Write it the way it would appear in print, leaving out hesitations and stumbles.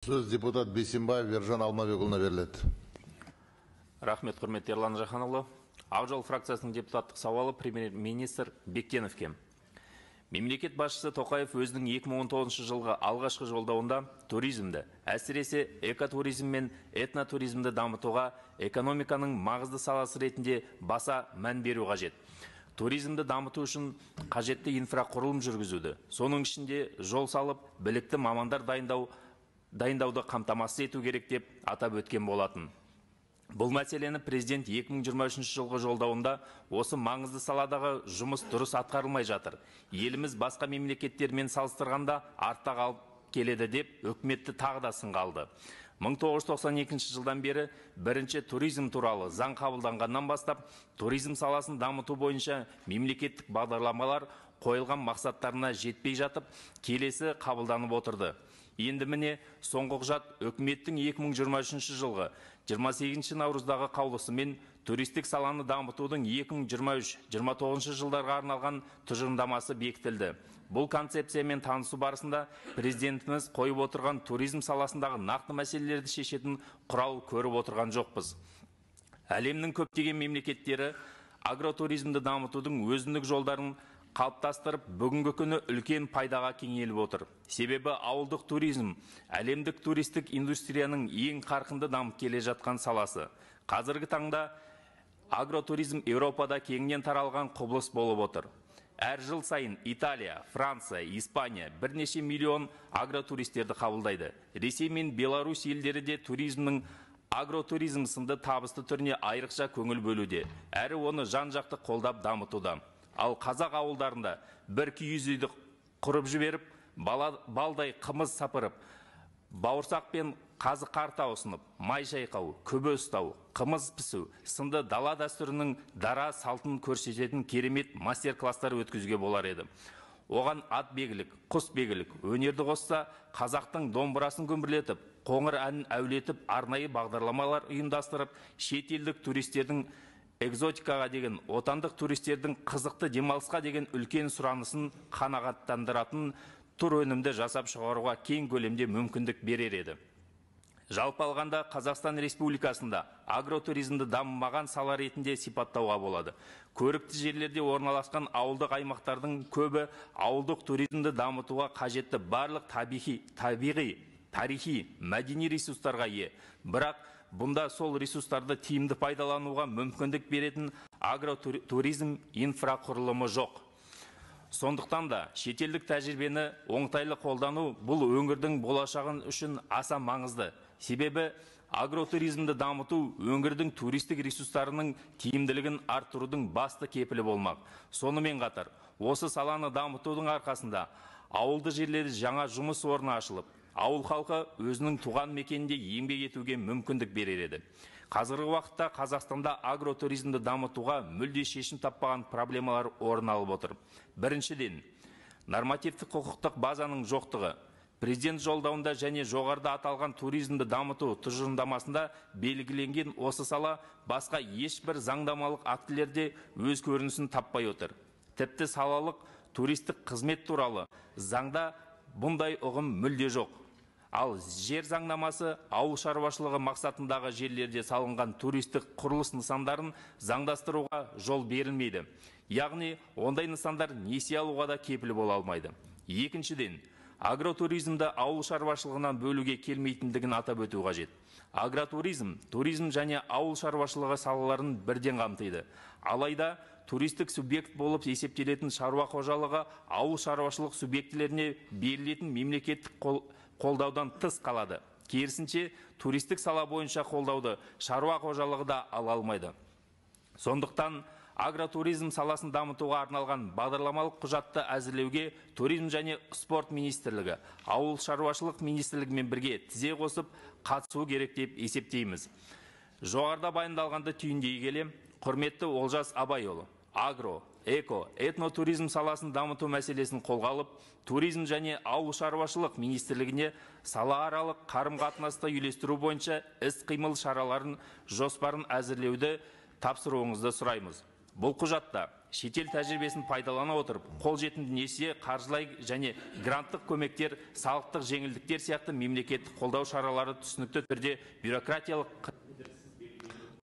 Сөз депутат Бейсенбаев Ержан Алмабекұлына беріледі. Рахмет, құрметті Ерлан Жақанұлы. Ақ жол фракциясының депутаттық сауалы премьер-министр Бектеновке. Мемлекет басшысы Тоқаев өзінің 2019 жылғы алғашқы жолдауында туризмді, әсіресе экотуризм мен этнотуризмді дамытуға экономиканың маңызды саласы ретінде баса мән беру қажет. Туризмді дамыту үшін қажетті инфрақұрылым жүргізуді, соның ішінде жол салып, білікті мамандар дайындауды қамтамасыз ету керек деп атап өткен болатын. Бұл мәселені президент 2023 жылғы жолдауында осы маңызды саладағы жұмыс дұрыс атқарылмай жатыр. Еліміз басқа мемлекеттермен салыстырғанда артта қалып келеді деп үкіметті тағы да сынға алды. 1992 жылдан бері бірінші туризм туралы заң қабылданғаннан бастап туризм саласын дамыту бойынша мемлекеттік бағдарламалар қойылған мақсаттарына жетпей жатып, келесі қабылданып отырды. Енді міне соңғы құжат үкіметтің 2023 жылғы 28 наурыздағы қаулысымен туристік саланы дамытудың 2023-29 жылдарға арналған тұжырымдамасы бекітілді. Бұл концепциямен танысу барысында президентіміз қойып отырған туризм саласындағы нақты мәселелерді шешетін құрал көріп отырған жоқпыз. Әлемнің көптеген мемлекеттері агротуризмді дамытудың өзіндік жолдарын қалыптастырып, бүгінгі күні үлкен пайдаға кенеліп отыр. Себебі ауылдық туризм әлемдік туристік индустрияның ең қарқынды дамып келе жатқан саласы. Қазіргі таңда агротуризм Еуропада кеңінен таралған құбылыс болып отыр. Әр жыл сайын Италия, Франция, Испания бірнеше миллион агротуристерді қабылдайды. Ресей мен Беларусь елдері де туризмнің агротуризм сынды табысты түріне айрықша көңіл бөлуде, әрі оны жан-жақты қолдап дамытуда. Ал қазақ ауылдарында бір киіз үйді құрып жіберіп, балдай қымыз сапырып, бауырсақ пен қазы қарта ұсынып, май шайқау, күбі ұстау, қымыз пісу сынды дала дәстүрінің дара салтын көрсететін керемет мастер-класстар өткізуге болар еді. Оған ат бегілік, құс бегілік, өнерді қосса, қазақтың домбырасын күмбірлетіп, қоңыр әнін әулетіп, арнайы бағдарламалар ұйымдастырып, шетелдік туристердің экзотикаға деген, отандық туристердің қызықты демалысқа деген үлкен сұранысын қанағаттандыратын тур өнімді жасап шығаруға кең көлемде мүмкіндік берер еді. Жалпы алғанда, Қазақстан Республикасында агротуризмді дамымаған сала ретінде сипаттауға болады. Көрікті жерлерде орналасқан ауылдық аймақтардың көбі ауылдық туризмді дамытуға қажетті барлық табиғи, тарихи, мәдени ресурстарға ие. Бірақ бұнда сол ресурстарды тиімді пайдалануға мүмкіндік беретін агротуризм инфрақұрылымы жоқ. Сондықтан да шетелдік тәжірибені оңтайлы қолдану бұл өңірдің болашағын үшін аса маңызды. Себебі агротуризмді дамыту өңірдің туристік ресурстарының тиімділігін арттырудың басты кепілі болмақ. Сонымен қатар, осы саланы дамытудың арқасында ауылды жерлерде жаңа жұмыс орны ашылып, ауыл халқы өзінің туған мекенінде еңбек етуге мүмкіндік берер еді. Қазіргі уақытта Қазақстанда агротуризмді дамытуға мүлде шешім таппаған проблемалар орын алып отыр. Біріншіден, нормативтік құқықтық базаның жоқтығы. Президент жолдауында және жоғарыда аталған туризмді дамыту тұжырымдамасында белгіленген осы сала басқа ешбір заңнамалық актілерде өз көрінісін таппай отыр. Тіпті салалық туристік қызмет туралы заңда бұндай ұғым мүлде жоқ. Ал жер заңнамасы ауыл шаруашылығы мақсатындағы жерлерде салынған туристік құрылыс нысандарын заңдастыруға жол берілмейді. Яғни, ондай нысандар несие алуға да кепіл бола алмайды. Екіншіден, агротуризмді ауыл шаруашылығынан бөлуге келмейтіндігін атап өту қажет. Агротуризм, туризм және ауыл шаруашылығы салаларын бірден қамтиды. Алайда, туристік субъект болып есептелетін шаруа қожалығы ауыл шаруашылық субъектілеріне берілетін мемлекеттік қолдаудан тыс қалады. Керісінше, туристік сала бойынша қолдауды шаруа қожалығы да ала алмайды. Сондықтан агротуризм саласын дамытуға арналған бағдарламалық құжатты әзірлеуге Туризм және спорт министрлігі, Ауыл шаруашылық министрлігімен бірге тізе қосып қатысу керек деп есептейміз. Жоғарыда баяндалғанды түйіндей келе, құрметті Олжас Абайұлы, агро, эко, этнотуризм саласын дамыту мәселесін қолға алып, Туризм және ауыл шаруашылық министрлігіне салааралық қарым-қатынасты үйлестіру бойынша іс-қимыл шараларын жоспарын әзірлеуді тапсыруыңызды сұраймыз. Бұл құжатта Шетел тәжірибесін пайдалана отырып, қолжетімді несие, қаржылай және гранттық көмектер, салықтық жеңілдіктер сияқты мемлекеттік қолдау шаралары түсінікті түрде бюрократиялық